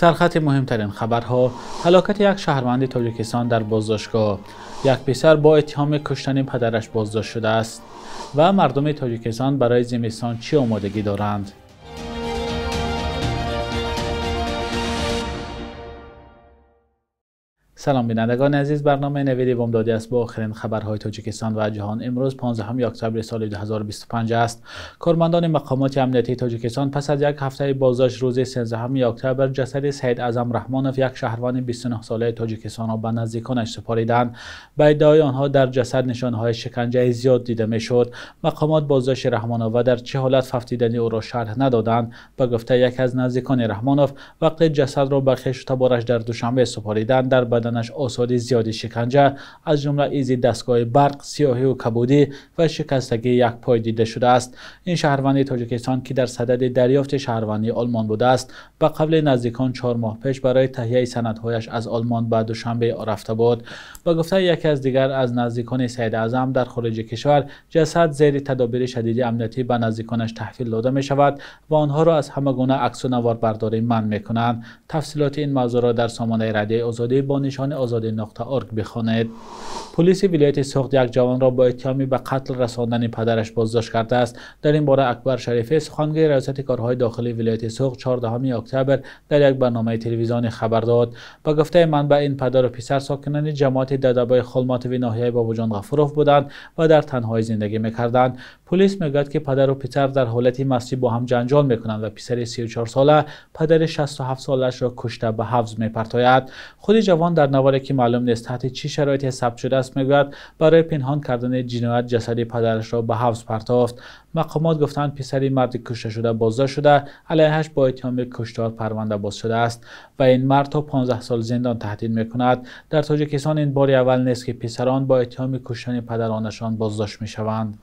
Сархати муҳимтарин хабарҳо: ҳалокати як шаҳрванди Тоҷикистон дар боздоштгоҳ, як писар бо иттиҳоми куштани падараш боздошт шудааст ва мардуми Тоҷикистон барои зимистон чӣ омодагӣ доранд? Салом бинандагони азиз, барномаи Навиди Бомдодӣ аст бо охирин хабарҳои Тоҷикистон ва ҷаҳон. Имрӯз 15 октябри соли 2025 аст. Кормандони мақомоти амниятии Тоҷикистон пас аз як ҳафтаи боздошт рӯзи 13 октябр ҷасади Саид Аъзам Раҳмонов, як шаҳрванди 29-солаи Тоҷикистонро ба наздиконаш супориданд. Ба иддаои онҳо дар ҷасад нишонаҳои шиканҷаи зиёд дида мешуд. Мақомот боздошти Раҳмонов ва дар чӣ ҳолат фавтидани ӯро шарҳ надоданд. Ба гуфтаи яке аз наздикони Раҳмонов, вақте ҷасадро ба хешу табораш дар Душанбе супориданд, дар баданаш осори зиёди шиканҷа, аз ҷумла изи дастгоҳи барқ, сиёҳӣ ва кабудӣ ва шикастагии як пой дида шудааст. Ин шаҳрванди Тоҷикистон, ки дар садади дарёфти шаҳрвандии Олмон будааст, ба қавли наздикон 4 моҳ пеш барои таҳияи санадҳояш аз Олмон ба Душанбе рафта буд. Ба гуфтаи яке аз дигар аз наздикони Саид Аъзам дар хориҷи кишвар, ҷасад зери тадобири шадиди амниятӣ ба наздиконаш таҳвил дода мешавад ва онҳоро аз ҳама гуна аксу наворбардорӣ манъ мекунанд. Тафсилоти ин мавзӯъро дар сомонаи Радиои Озодӣ бо нишони озодӣ.org бихонед. Полиси вилояти Суғд як ҷавонро бо иттиҳоми ба қатл расондани падараш боздошт кардааст. Дар ин бора Акбар Шарифӣ, сухангӯи раёсати корҳои дохилии вилояти Суғд, 14 октябр дар як барномаи телевизионӣ хабар дод. Ба гуфтаи манбаъ, ин падару писар сокинони ҷамоати Дадабои Холматови ноҳияи Бобоҷон Ғафуров буданд ва дар танҳоӣ зиндагӣ мекарданд. Полис мегӯяд, ки падару писар дар ҳолати мастӣ бо ҳам ҷанҷол мекунанд ва писари 34-сола падари 67-солаашро кушта ба ҳавз мепартояд. Худи ҷавон дар наворе, ки маълум нест таҳти чӣ шароите сабт шудааст, мегӯяд барои пинҳон кардани ҷиноят ҷасади падарашро ба ҳавз партофт. Мақомот гуфтанд, писари марди кушташуда боздошт шуда, алайҳаш бо иттиҳоми куштор парванда боз шудааст ва ин мард то 15 сол зиндон таҳдид мекунад. Дар Тоҷикистон ин бори аввал нест, ки писарон бо иттиҳоми куштани падаронашон боздошт мешаванд.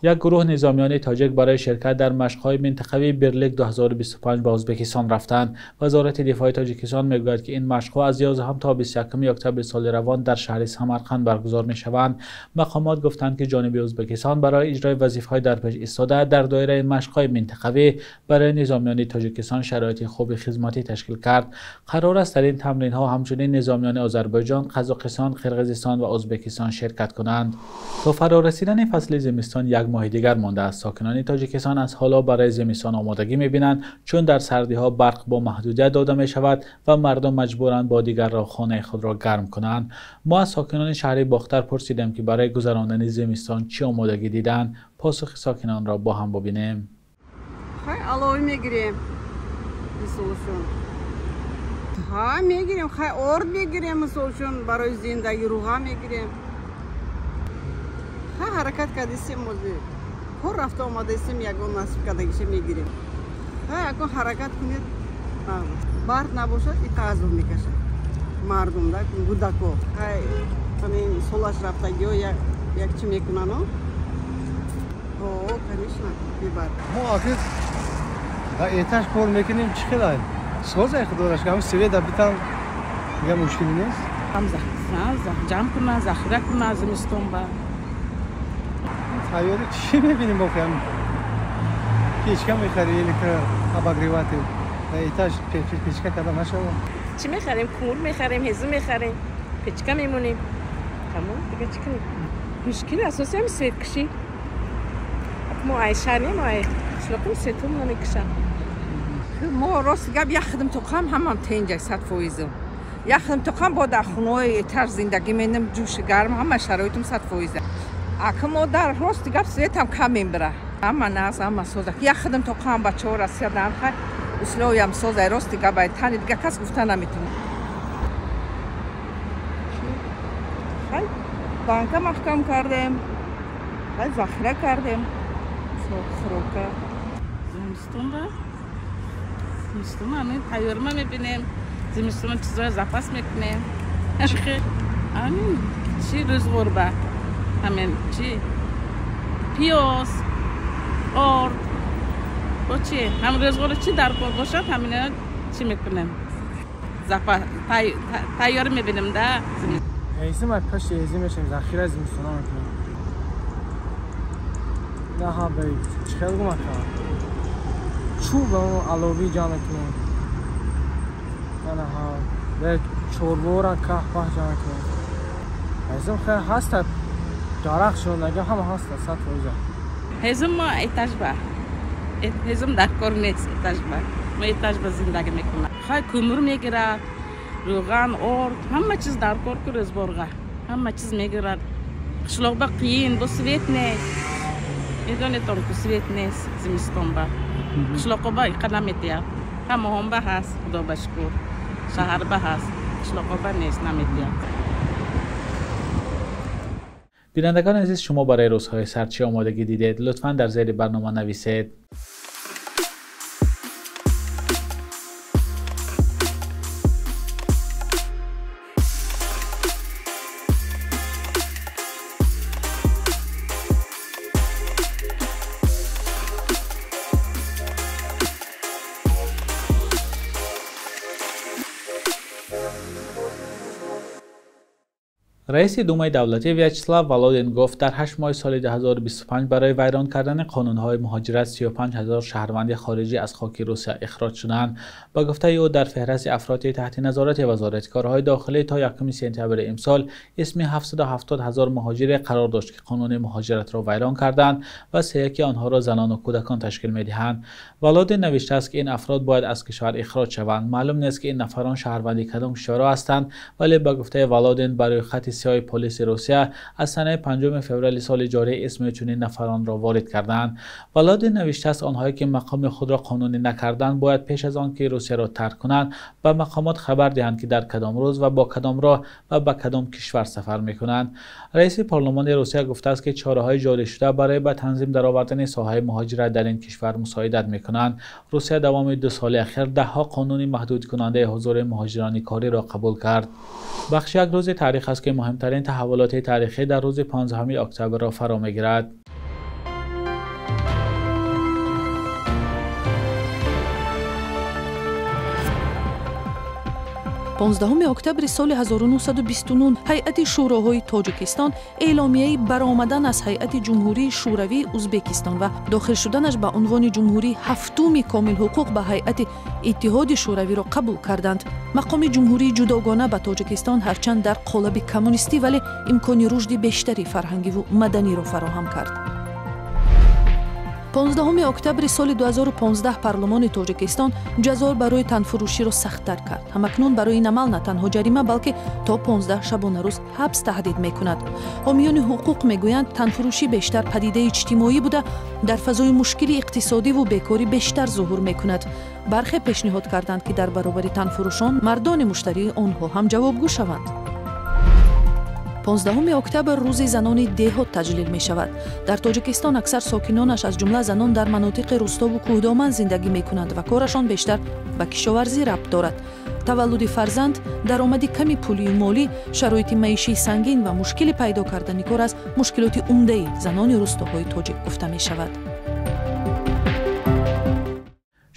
Як гурӯҳ низомиёни тоҷик барои ширкат дар машқҳои минтақавии Бирлик 2025 ба Ӯзбекистон рафтанд. Вазорати дифои Тоҷикистон мегӯяд, ки ин машқҳо аз 11 то 21 октябри соли равон дар шаҳри Самарқанд баргузор мешаванд. Мақомот гуфтанд, ки ҷониби Ӯзбекистон барои иҷрои вазифаҳои дар пеш истода дар доираи машқҳои минтақавӣ барои низомиёни Тоҷикистон шароити хуби хизматӣ ташкил кард. Қарор аст дар ин тамринҳо ҳамчунин низомиёни Озарбойҷон, Қазоқистон, Қирғизистон ва Ӯзбекистон ширкат кунанд. То фарорасидани фасли зимистон як моҳи дигар мондааст. Сокинони Тоҷикистон аз ҳоло барои зимистон омодагӣ мебинанд, чун дар сардиҳо барқ бо маҳдудият дода мешавад ва мардум маҷбуранд бо дигар роҳ хонаи худро гарм кунанд. Мо аз сокинони шаҳри Бохтар пурсидем, ки барои гузарондани зимистон чӣ омодагӣ диданд. Посухи сокинонро бо ҳам бибинем. Хай аловӣ мегирем, мисолшон. Ҳа мегирем, хай орд мегирем, мисолшон барои зиндагӣ руға мегирем. Ха ҳаракат кардисем, мози кор рафта омадасем, ягон насиб кардагиша мегирем. Ха ягон ҳаракат кунед, бард набошад, иқа азоб мекашад мардум, да гудако. Хай ҳамин солаш рафтагиҳо як чӣ мекунано? О, конечно, бибар. Мо охир дар этаж кор мекунем, чӣ хелай? Созай худораш, ҳам свет битан дигар мушкилӣ нест. Ҳам ҷамъ кунад, захира кунад зимистон ба. Тайёрӣ чӣ мебинем воқеан? Печка мехарӣ, электрообогреватель. Дар этаж печка карда нашавад. Чӣ мехарем? Кӯмур мехарем, ҳезум мехарем, печка мемонем. Тамом, дигар чӣ кунем? Мушкили асосӣ ҳам светкашӣ. Мо ай шаҳр нем, ай қишлоқим светум намекашам. Мо рост гап як хидм тоқам ҳамам тенҷа 100%. Як хидм тоқам бо дар хонаҳои этаж зиндагӣ менам, ҷӯши гарм, ҳама шароитум 100%. Ака модар рост гап светам кам мебара. Ҳама нағз, ҳама соза. Як хидм тоқам бачаҳо расидан, хай условиям соза, рости гап ай тани дигар кас гуфта наметавонад. Хай банка маҳкам кардем, хай захира кардем, хӯрока. Зимистонро зимистон ҳамин тайёрма мебинем, зимистон чизҳоя запас мекунем. Ҳамин чӣ рӯзғор ба ҳамин чӣ пиёз, орд, бо чӣ ҳам рӯзғоро чӣ дар кор бошад, ҳамина чӣ мекунем, запас тайёр мебинем да. Ҳезум ай пашти ҳезум мешавем, захира зимистона мекунем. На ҳа бе чӣ хел гумак чӯб аловӣ ҷамъ мекунем. Ана ҳа, чорвора каҳ паҳ ҷамъ кунем. Ҳезум хеле ҳаста, дарахт шудага ҳама ҳаста, 100%. Ҳезум мо этаж ба. Ҳезум дар кор нест, этаж ба. Мо этаж ба зиндагӣ мекунем. Хай кӯмир мегирад, равған, орд, ҳама чиз дар кор ку рӯзборға. Ҳама чиз мегирад. Қишлоқ ба қиин, бо свет нест. Медонедон ку свет нест зимистон ба. Қишлоқо ба иқа наметиҳад. Ҳамаҳон ба ҳаст, худо ба шукр. Шаҳар ба ҳаст, қишлоқо ба нест, наметиҳад. Бинандагони азиз, шумо барои рӯзҳои сард чӣ омодагӣ дидед? Лутфан дар зери барнома нависед. Раиси Думаи давлатӣ Вячеслав Володин гуфт, дар 8 моҳи соли 2025 барои вайрон кардани қонунҳои муҳоҷират 35 ҳазор шаҳрванди хориҷӣ аз хоки Русия ихроҷ шуданд. Ба гуфтаи ӯ, дар феҳристи афроди таҳти назорати Вазорати корҳои дохилӣ то 1 сентябри имсол исми 770 ҳазор муҳоҷире қарор дошт, ки қонуни муҳоҷиратро вайрон карданд ва сеяки онҳоро занону кӯдакон ташкил медиҳанд. Володин навиштааст, ки ин афрод бояд аз кишвар ихроҷ шаванд. Маълум нест, ки ин нафарон шаҳрванди кадом кишварҳо ҳастанд, вале ба гуфтаи Володин барои хати сиёҳи полиси Русия аз санаи 5 феврали соли ҷорӣ исми чунин нафаронро ворид карданд. Володин навиштааст, онҳое ки мақоми худро қонунӣ накарданд бояд пеш аз он ки Русияро тарк кунанд ба мақомот хабар диҳанд, ки дар кадом рӯз ва бо кадом роҳ ва ба кадом кишвар сафар мекунанд. Раиси парлумони Русия гуфтааст, ки чораҳои ҷорӣ шуда барои ба танзим даровардани соҳаи муҳоҷират дар ин кишвар мусоидат мекунанд. Русия давоми 2 соли ахир даҳҳо қонуни маҳдудкунандаи ҳузури муҳоҷирони кориро қабул кард. Бахши як рӯзи таърих аст, ки муҳимтарин таҳаввулоти таърихӣ дар рӯзи 15 октябрро фаро мегирад. 15 октябри соли 1929 ҳайати шӯроҳои Тоҷикистон эъломияи баромадан аз ҳайати Ҷумҳурии Шӯравии Узбекистон ва дохил шуданаш ба унвони ҷумҳурии ҳафтуми комилҳуқуқ ба ҳайати Иттиҳоди Шӯравиро қабул карданд. Мақоми ҷумҳурии ҷудогона ба Тоҷикистон ҳарчанд дар қолаби коммунистӣ, вале имкони рушди бештари фарҳангиву маданиро фароҳам кард. 15 октябри соли 2015 парлумони Тоҷикистон ҷазо барои танфурӯширо сахттар кард. Ҳамакнун барои ин амал на танҳо ҷарима, балки то 15 шабонарӯз ҳабс таҳдид мекунад. Ҳомиёни ҳуқуқ мегӯянд, танфурӯшӣ бештар падидаи иҷтимоӣ буда, дар фазои мушкили иқтисодиву бекорӣ бештар зуҳур мекунад. Бархе пешниҳод карданд, ки дар баробари танфурӯшон мардони муштарии онҳо ҳам ҷавобгӯ шаванд. 15 октябр рӯзи занони деҳот таҷлил мешавад. Дар Тоҷикистон аксар сокинонаш, аз ҷумла занон, дар манотиқи рустову кӯҳдоман зиндагӣ мекунанд ва корашон бештар ба кишоварзӣ рабт дорад. Таваллуди фарзанд, даромади ками пулию молӣ, шароити маишии сангин ва мушкили пайдо кардани кор аз мушкилоти умдаи занони рустоҳои тоҷик гуфта мешавад.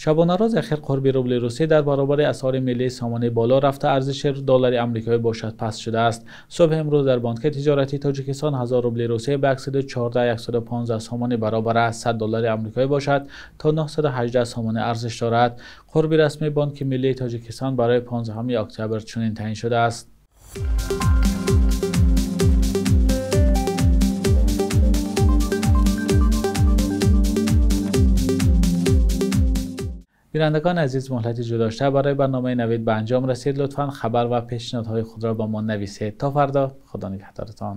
Шабонарӯзи ахир қурби рубли русӣ дар баробари асъори миллии сомонӣ боло рафта, арзиши доллари амрикоӣ бошад паст шудааст. Субҳи имрӯз дар бонки тиҷоратии Тоҷикистон 1000 рубли русӣ ба 114-115 сомонӣ баробар аст. 100 доллари амрикоӣ бошад то 918 сомонӣ арзиш дорад. Қурби расмии Бонки миллии Тоҷикистон барои 15 октябр чунин таъин шудааст. Бинандагони азиз, муҳлати ҷудошта барои барномаи Навид ба анҷом расид. Лутфан хабар ва пешниҳодҳои худро ба мо нависед. То фардо, Худо нигаҳдоратон.